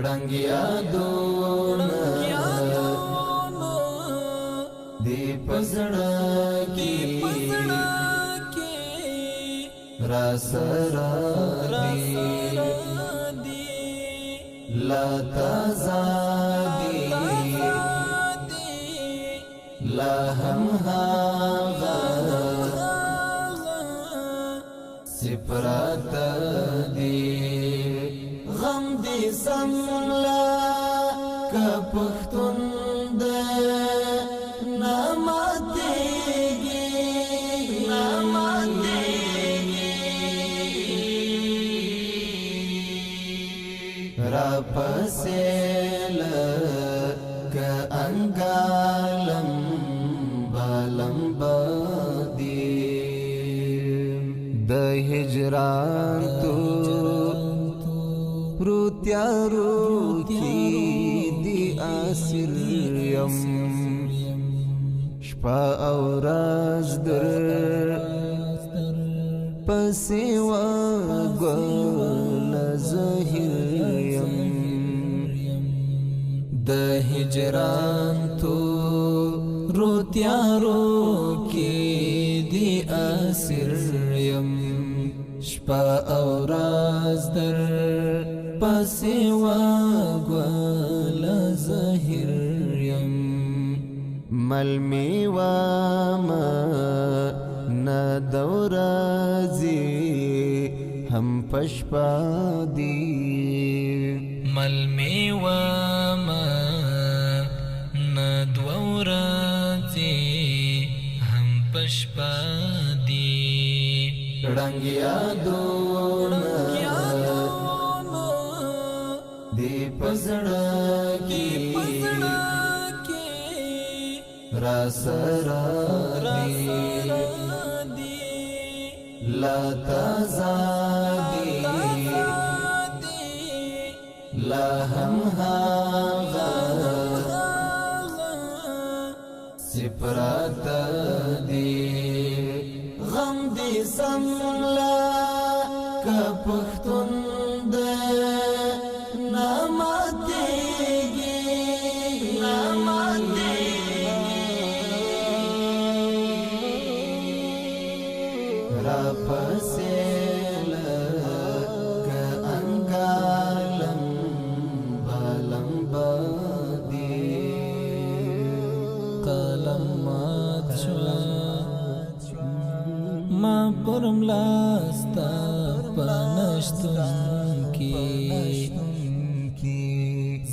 ړنګ یادونه دی پزړه کې را سره دی، لا تزادی لا هم هغه سپرات دی. غم دی سملا ک پختون د نماتېږي، نماتېږي. را پسې لک انګالم بالم بدی. د هجران تو پروتیارو کی دی اسیر یم، شپه او راز در پسې وګل زهیر یم. د هجران تو روتیارو کې دی اسیر یم، شپه او راز در پسې وګل زهیر یم. ملمی وما نه دورازي هم پشپا دی، ملمی وما نه دورازي هم پشپا دی. ړنګ یادونه دی پزړه کې را سره دی، لا تزادی لا هم هغه سپرات دی. غم دی سملا ک پختون د نماتېږي، نماتېږي. را پسې لک انګالم بالم بدی. قلم مات شو ما پرم لاستا پنشتون کی،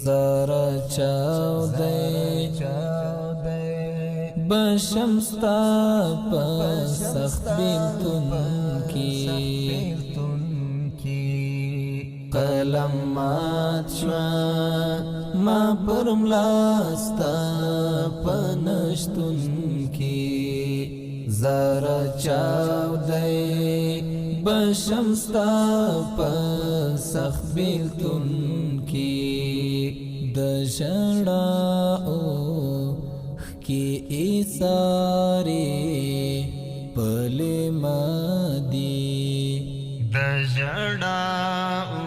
زره چاو دی بشم ستا په سخت بیلتون کی. قلم مات شو ما پرم لاستا پنشتون کی، زره چاو دی بشم ستا په سخت بیلتون کی. د ژړا او کی ایساری پلې مدی، د ژړا او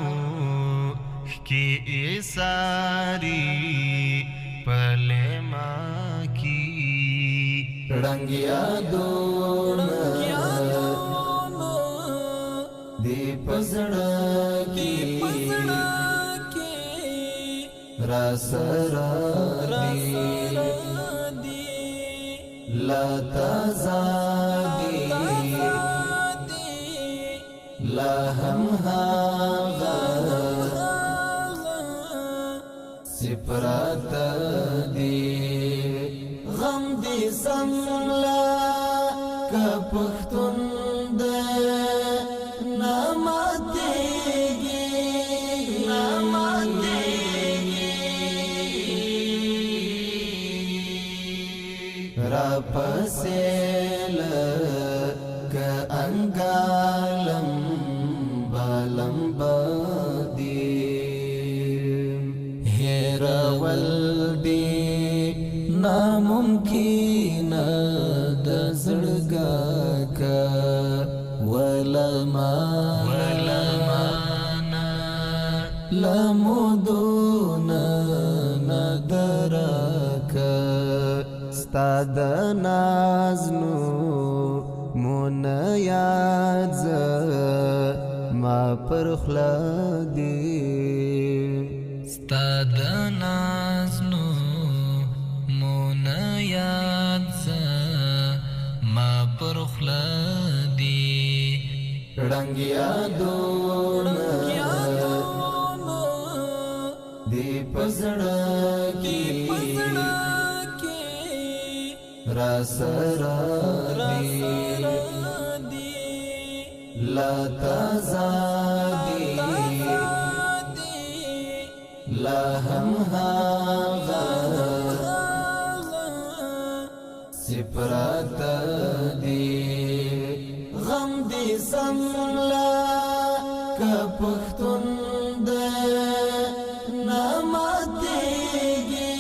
کی ایساری پلې ما کی. ړنګ یادونه دی پزړه کې را سره دی، لا تزادی لا هم هغه سپرات دی. غم دی سملا ک پختون د نماتېږي، نماتېږي. را پسې لک انګالم بالم بدی. هیرول دی ناممکن د زړګا کا ولما لمدو ستا د ناز نو مون یاد ما پر خوله دی. ستا د ناز نو مون یاد ما پر خوله دی. ړنګ یادونه دی په زړه کې را سره دی، لا تازه دی لا هم هغه سپرات دی. غم دی سملا که پښتون دی نه ماتېږي،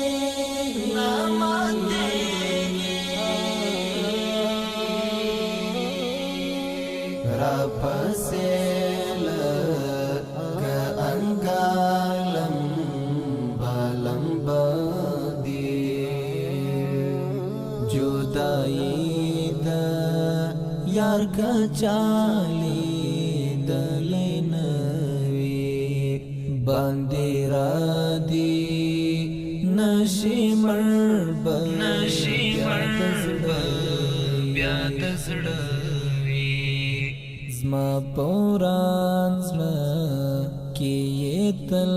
نه ماتېږي. را پسې لکه انګالم بالمبا دی. جدائی ده یار کچالی دلی نوی باندې را دی نشي مړ به، نشي مړ به بیا د زړه وي. زما پوران زړه کې یې تل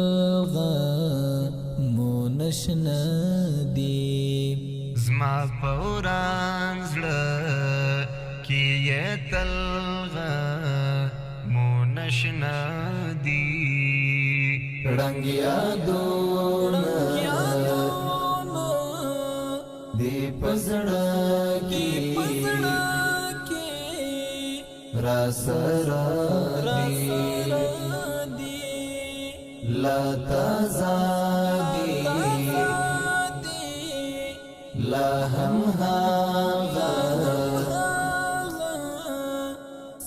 غمونه شنه دي. زما پوران زړه کې یې تل غمونه شنه دي. ړنګ یادونه دی په زړه کې را سره دی، لا تازه دی لا هم هغه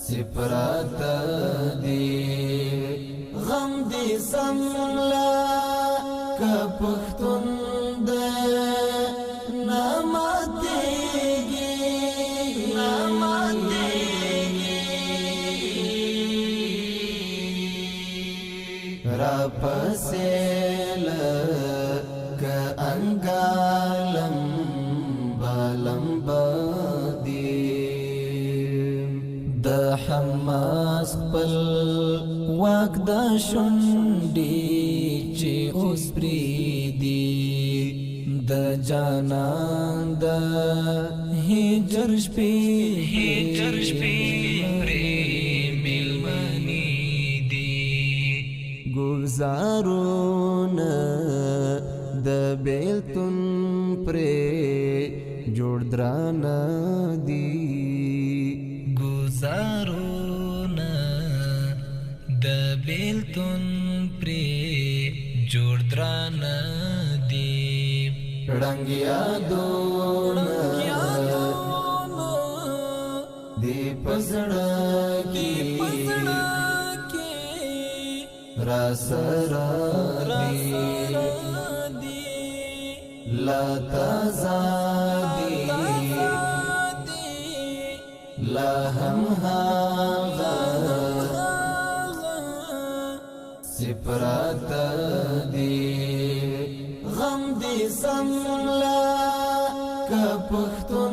سپرات دی. غم دی سملا که پښتون دی نه ماتېږي، نه ماتېږي. را پسې لکه انګالم بالمبا دی. د حماس خپل واک د شونډې چې اوس پرېږدي، د جانان د هجر شپې، هجر شپې پرې مېلمنې دي. ګلزارونه د بیلتون پرې جوړ درانه دي. ګزارونه د بیلتون پرې جوړ درانه دي. ړنګ یادونه دی په زړه کې را سره دی، لا تازه دی لا هم هغه سپرات دی. غم دی سملا که پښتون